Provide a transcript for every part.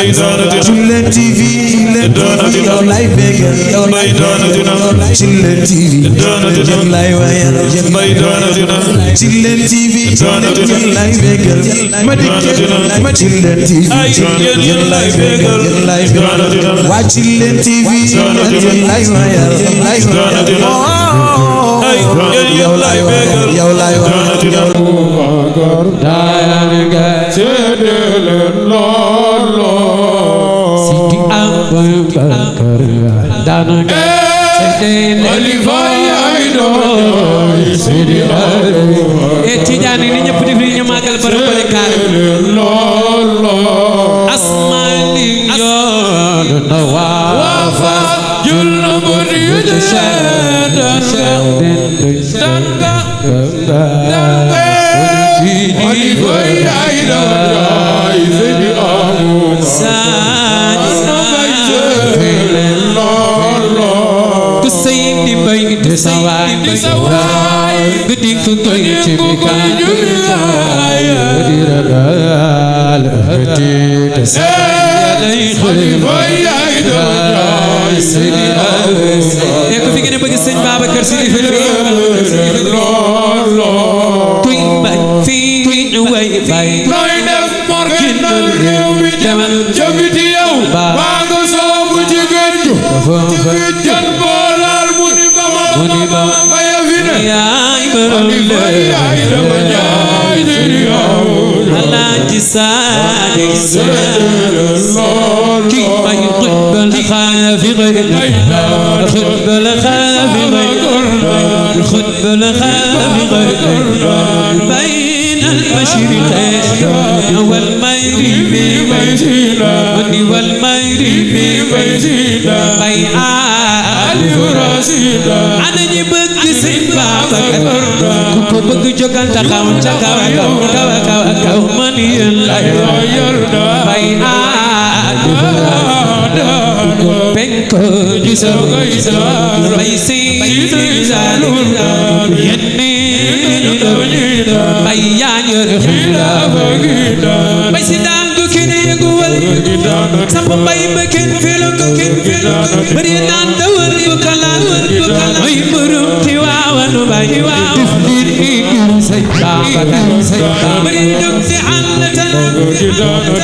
Children TV yow lay bégal yow lay Children TV yow lay wayal Children TV yow lay bégal ma dikkee ma Children TV yow lay bégal waa Children TV yow lay wayal yow lay wayal yow lay wayal Tidiane ni ñëpp def ni ñu magal borom bale kaar asmani yoon na wafa jul na bodi danga ni boy ayda izidi amun Kusaydi bay de saway gudi ko koy ci bi ka diragal hati de saway khalifa ayda sidi e ko fi gëna bëgg sëñ Babacar Sy fi kuy bay fi ñu way bay noy def morgin réew mi demal jabiti yow ba nga soobu ci gënju jan bolal muni ba baya fine yaay barole Allah ci saade ki bay qutbal khafi ghayr qutbal khafi ghayr qutbal khafi ghayr bain al-mashriqayn wal maghrib wal maghrib bay ana ñi bëgg sëñ Babacar ku ko bëgg jógal taxaw ca kaw man yéen lay bay penko di sa bay seydi yenni bay yaa ñor bay si dangu kene guwal samp bay ba kenn felo ko bari naan dawal bu kala ay murum ti waawanu bay sëñ Babacar bari jóg si àll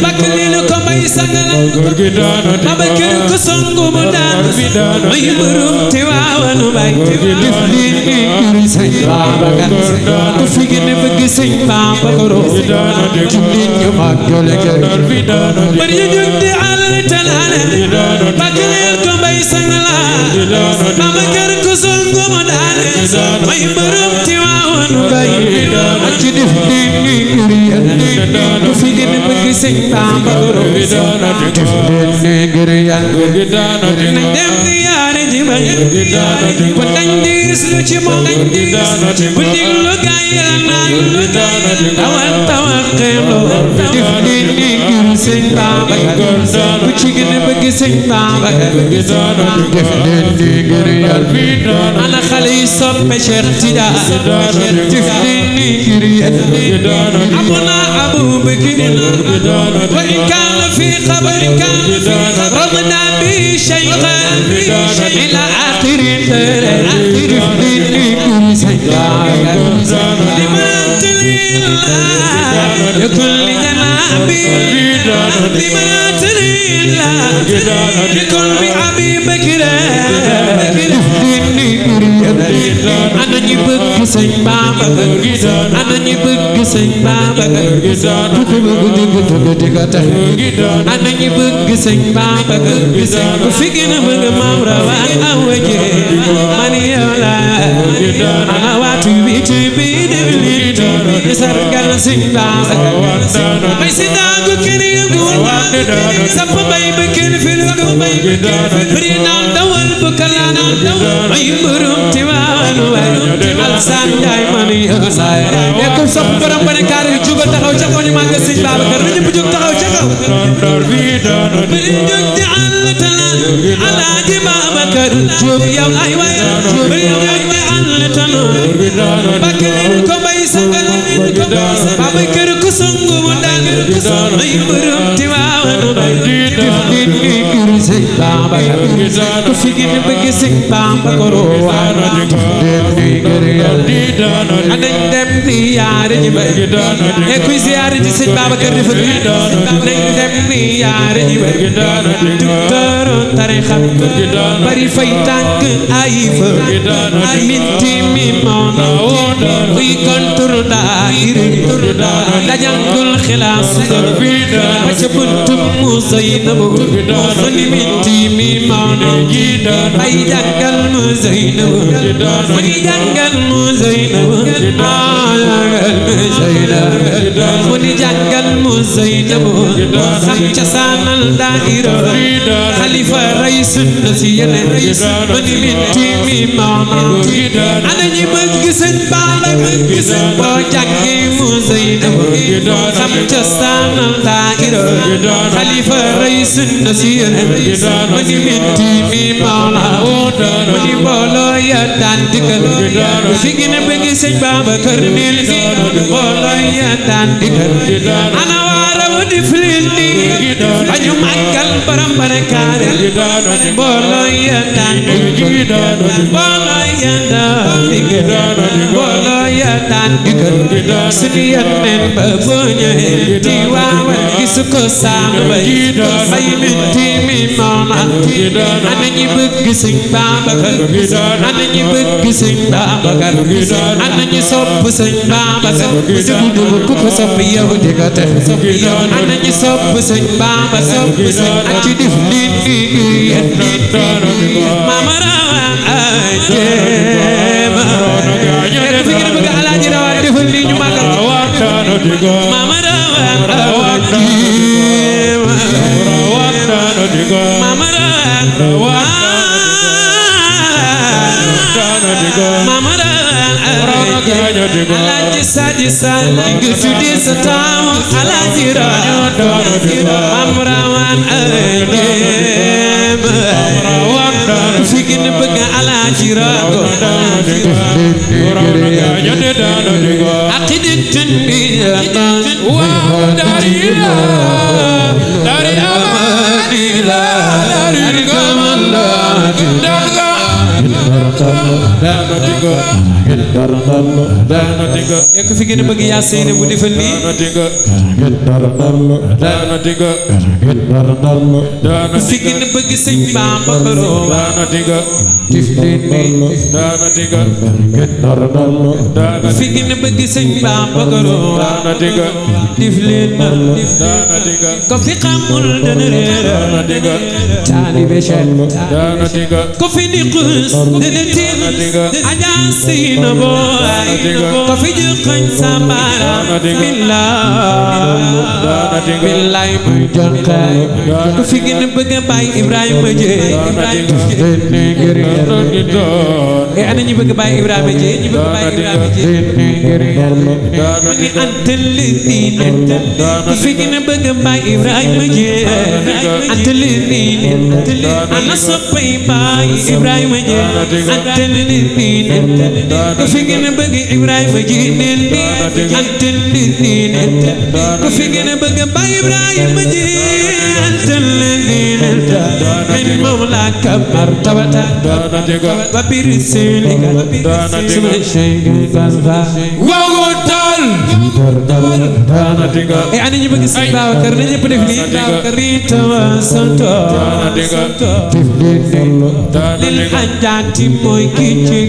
bakkalilu ko may sangala Babacar ko songu mu daan ay murum ti waawanu bay sëñ Babacar ku fi gën a bëgg sëñ Babacar jullit ñu màggal bari jóg di àll bakkalilu ko may sangala Babacar ko songu mu daan ay murum ti waawanu bay ak ci def ku fi gën a bëgg sëñ Babacar nañ dem di yaare ji bay ko dañ di gis lu ci moom bu diglu gaay la naan tawal xeeloo def sëñ Babacar ku ci gën a bëgg sëñ Babacar def leen di ngir Yàlla ana xale yi soppe Cheikh Tidiane def leen di ngir Yàlla abuna Abu Bakr wa in kaana fi xabari رمضان بشيخا إلى آخر لمن تليل لكل جنابي لمن تليل لكل بأبي بكر أنا نبغى سين بابا أنا نبغى سين بابا أنا نبغى سين بابا وفينا بغى مامرا أوجه ماني ولا أنا واتو بيتي sargal sëñ Babacar may si daagu kenn yënguwul samp bay ba kenn filugu bëri naan dawal bu kalaan ay mbërum ti waanu way Alsaan Njaay man yoolaay nekkul sopp borom ba ne kaar yi jugal taxaw ca kaw ñu màggal sëñ Babacar na ñëpp jóg taxaw ca kaw bëri jóg di àll talaan Alaaji Babacar Jóob yow lay way bëri jóg di àll talaan bakkelin ko bay sangal Babacar ku songu mu daan ay mbërum ti waanu sëñ Bamba ku fi gën a bëgg sëñ Bamba korowaan anañ dem ziyaare ji bay e kuy ziyaare ji sëñ Baba kër defal nañ dem ziyaare ji bay docteur tarixa bari fay tànk ay fa ay minti mi moon kuy kontur daayir la jàngul xilaas ba ca buntum mu Zeynabu mu ni minti mi moon ay jàngal mu Zeynabu mu ni jàngal mu Zeynabu mu ni jàngal mu Zeynabu xam ca saanal daayira xalifa ray sunna si yeneen mu ni minti mi moon ana ñi bëgg sëñ Bamba boo jàngi mu Zeynabu xam ca saanal daayira xalifa ray sunna si yeneen mu ni minti mi moon mu ni booloo ya daan dikkal fi gën a bëgg sëñ Bamba kër nil fi booloo ya daan dikkal ana waaraw di filin di bañu màggal baram barakaare booloo ya daan dikkal booloo ya daan dikkal booloo ya daan dikkal suñu yonneen ba boo ñëwee di waawal gis ko saama bay minti mi moona ana ñi bëgg sëñ Bamba kër ana ñi bëgg sëñ Bamba kër ana ñi sopp sëñ Bamba kër dugu ku ko sopp yow di nga tex ana ñi sopp sëñ Bamba kër ak ci def lii mama rawaan ay jéema fi gën a bëgg alaaji rawaan defal lii ñu màggal mama rawaan ay jéema mama rawaan mama alaaji Sadji Sall nga tuddi sa taaw alaaji Mame Rawane ay jéema fi gën a bëgg alaaji rago aqidatun bi wa darila dari amanila dari gamalla daga e ko fi gën a bëgg yaa seyne bu defal lii fi gën a bëgg sëñ Bamba koroma fi gën a bëgg sëñ Bamba koroma tiflin ko fi xamul dana réer taalibe Cheikh ko fi ni xus dana tiil aja seyna boy ko fi jëxañ sambara billaay muy jonkaay ku fi gën a bëgg a bàyyi Ibrahima Dieye e ana ñi bëgg a bàyyi Ibrahima Dieye ñi bëgg a bàyyi Ibrahima Dieye mu ni antal li diine ku fi gën a bëgg a bàyyi Ibrahima Dieye antal li diine ana soppay bàyyi Ibrahima Dieye antal li diine ku fi gën a bëgg Ibrahima Dieye antal li diine ku fi gën a bëgg a bàyyi Ibrahima Dieye antal li diine min mawlaka martabata wa birsilika suma shayga kalfa wagotal e ani ñu bëgg Sëñ Babacar na ñëpp def nii rita wa santo lil hajjati mooy ki ci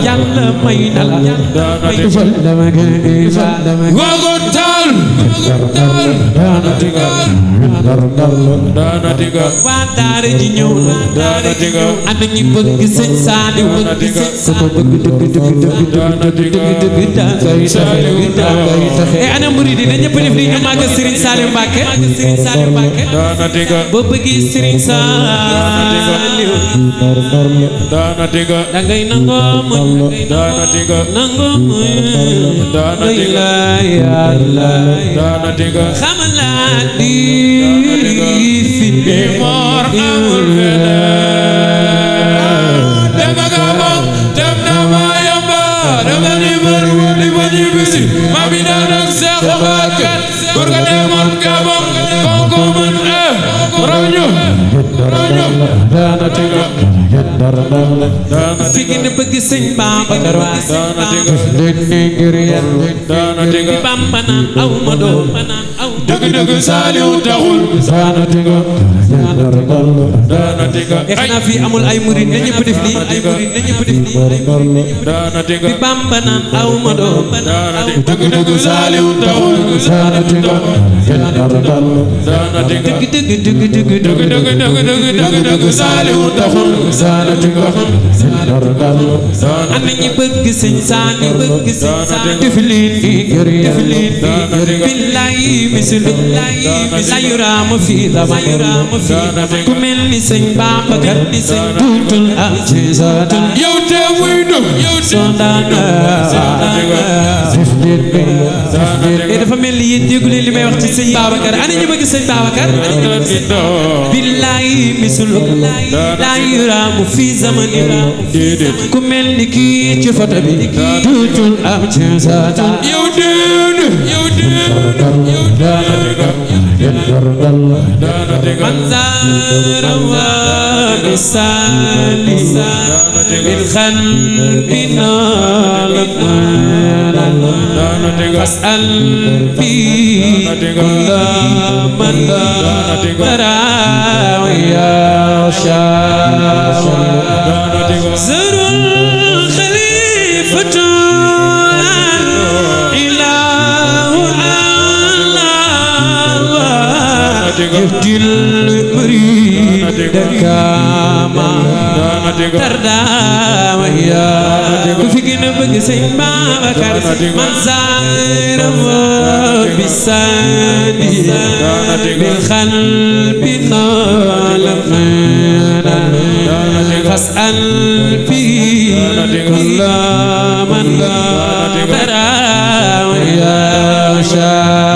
yàlla may na la wagotal waa daara ji ñëw na ana ñi bëgg Sëñ Saaliw bëgg e ana murid yi na ñëpp def ni ñu màggal Serigne Saliou Mbacké boo bëggee Serigne Saliou dangay nangoo muñ nangoo muñ la yàlla xamalaat di fi mor amul dem na ma yamba dem na ni bari wali ba ñibisi bi daan ak Seex Bakar góor ga demoon Gabon konko mën rañu fi ngeen bëgg sëñ Babacar waay bi Bamba naan aw ma doom dëgg dëgg Saaliw taxul xanaa fii amul ay murid na ñëpp def nii ay murid na ñëpp def nii bi Bamba naan aw ma doom dëgg dëgg Saaliw taxul dëgg Saaliw taxul ana ñi bëgg sëñ Saaliw bëgg sëñ Saaliw def leen di billahi mislu la yuraamu fi dama ku mel ni sëñ Babacar ni sëñ tuutul am ci saatul yow te muy do yow sondana dafa mel ni yéen déggu leen li may wax ci sëñ Babacar ana ñi bëgg sëñ Babacar billahi mislu la yuraamu fi zamani ku mel ni kii ci foto bi tuutul am ci saatul yow من زار وبسالي من خلبنا فاسأل في كل من ترى يا شاء زر الخليفة يهدي المريد كما تردى ويا كفكنا بقسم بابكر من زار بساني بالخلب نالمنا فاسأل في كل من ترى ويا شاء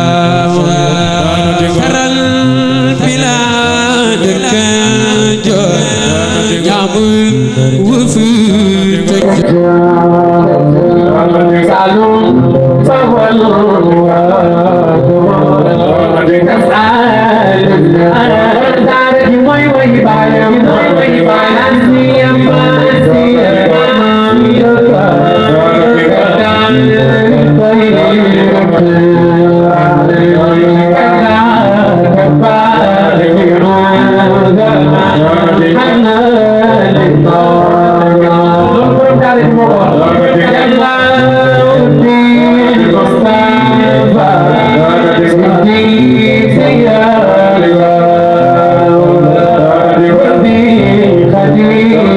Khadija